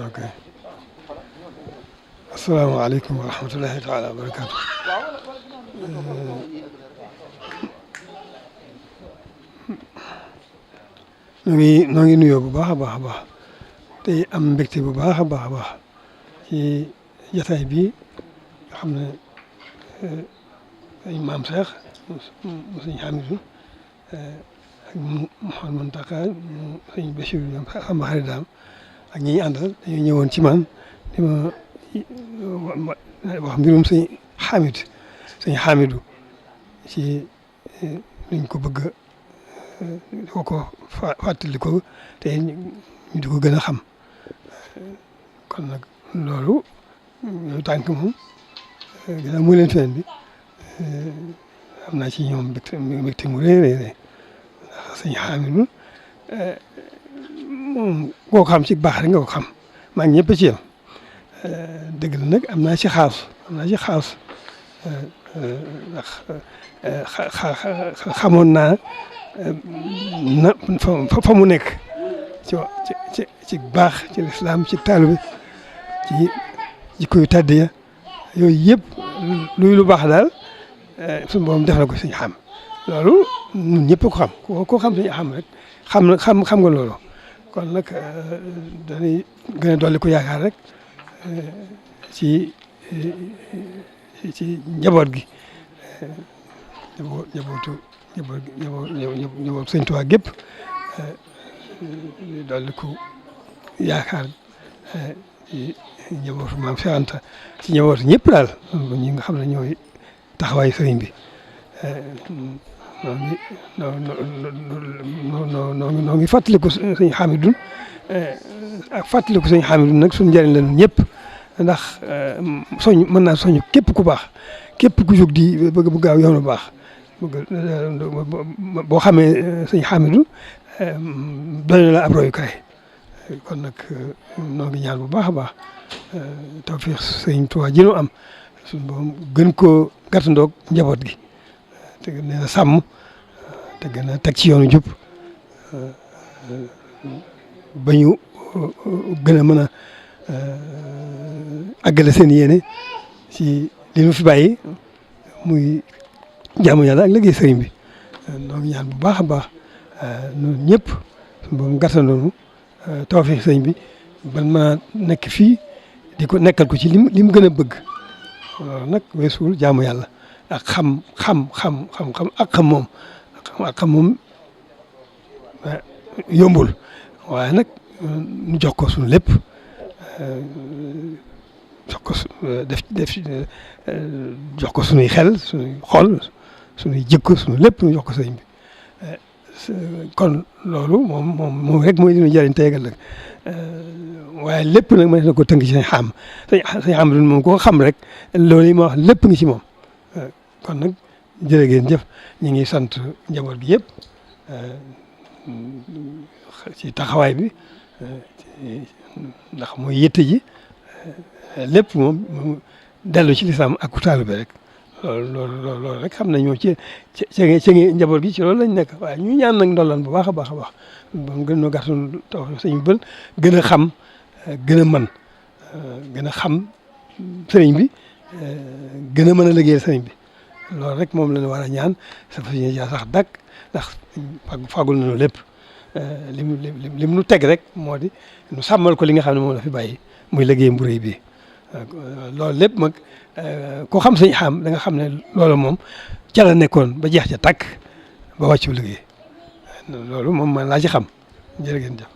ok asalaamaaleykum wa rahmatullahi taala wa barakaatu. noo ngi nuyoo bu baax a baax a baax tey am mbégte bu baax a baax a baax ci jataay bi nga xam ne sëñ Maam Cheikh mu sëñ Hamidou ak Mouhamadou Mountakha mu sëñ Bachir ñoom sama xarit daam ak ñi ñu àndal dañoo ñëwoon ci man di ma wax mbirum sëñ Hamidou ci luñ ko bëgg di ko fàttali ko te ñu di ko gën a xam kon nag loolu ñu tànk moom ginnaaw mu leen feneen bi am naa ci ñoom mbégte mu rëy rëy ndax sëñ Hamidou moom koo xam ci baax rek nga ko xam maa ngi ñëpp ci yam dëgg la nag am naa ci xaas ndax xamoon naa na fa mu nekk ci baax ci lislaam ci taalibe ci jikko yu tàdd ya yooyu yëpp luy lu baax daal suñu borom def na ko suñu xam loolu ñun ñëpp ko xam koo xam suñu xam rek xam nga loolu kon nag dañuy gën a dolli ko yaakaar rek ci njaboot gi njabootu Sëñ Tuubaa gépp dolli ko yaakaar ci njabootu Maam Cheikh Anta ci njabootu ñëpp daal ñi nga xam ne ñooy taxawaayu sëriñ bi noo ngi fàttaliku sëñ Hamidou ak fàttaliku sëñ Hamidou nag suñu njëriñ la ñun ñëpp ndax mën naa soñu képp ku baax képp ku jóg di bëgg bu gaaw yoonu baax boo xamee sëñ Hamidou doy na la ab royukaay kon nag noo ngi ñaan bu baax a baax tawfiix sëñ Tuubaa ji nu am suñu borom gën koo gàttandoog njaboot gi te gën leen a sàmm te gën a teg ci yoonu jub ba ñu gën a mën a àggale seen yéene ci li nu fi bàyyi muy jaamu yàlla ak liggéey sëriñ bi noo ngi ñaan bu baax a baax ñun ñëpp suñu borom gàttandoonu tawfiix sëriñ bi ban ma nekk fii di ko nekkal ko ci li mu gën a bëgg loolu nag weesuwul jaamu yàlla ak xam moom yombul waaye nag ñu jox ko suñu lépp jox ko suñuy xel suñuy xol suñuy jikko suñu lépp ñu jox ko sëriñ bi kon loolu moom rek mooy li ñu jëriñ tey ëllëg waaye lépp nag mën na ko tënk ci sañ xam moom ko xam rek loolu yi ma wax lépp ngi ci moom kon nag jërë ngeen jëf ñu ngi sant njaboot gi yëpp ci taxawaay bi ndax mooy yitte ji lépp moom dellu ci lislaam ak ku taalibe rek loolu rek xam nañ moom ci njaboot gi ci loolu lañ nekk waaye ñu ñaan nag ndollan bu baax a baax a baax moom gën noo gàttal taw sëñ bël gën a xam gën a mën gën a xam sëriñ bi gën a mën a liggéeyal sëriñ bi loolu rek moom la ñu war a ñaan sa fa yéene sax dàkk ndax fagul nañu lépp lim nu teg rek moo di nu sàmmal ko li nga xam ne moom la fi bàyyi muy liggéey bu rëy bi loolu lépp mag koo xam sëñ xam da nga xam ne loolu moom ca la nekkoon ba jeex ca tàkk ba wàccu liggéey loolu moom man laa ci xam jërë ngeen jëf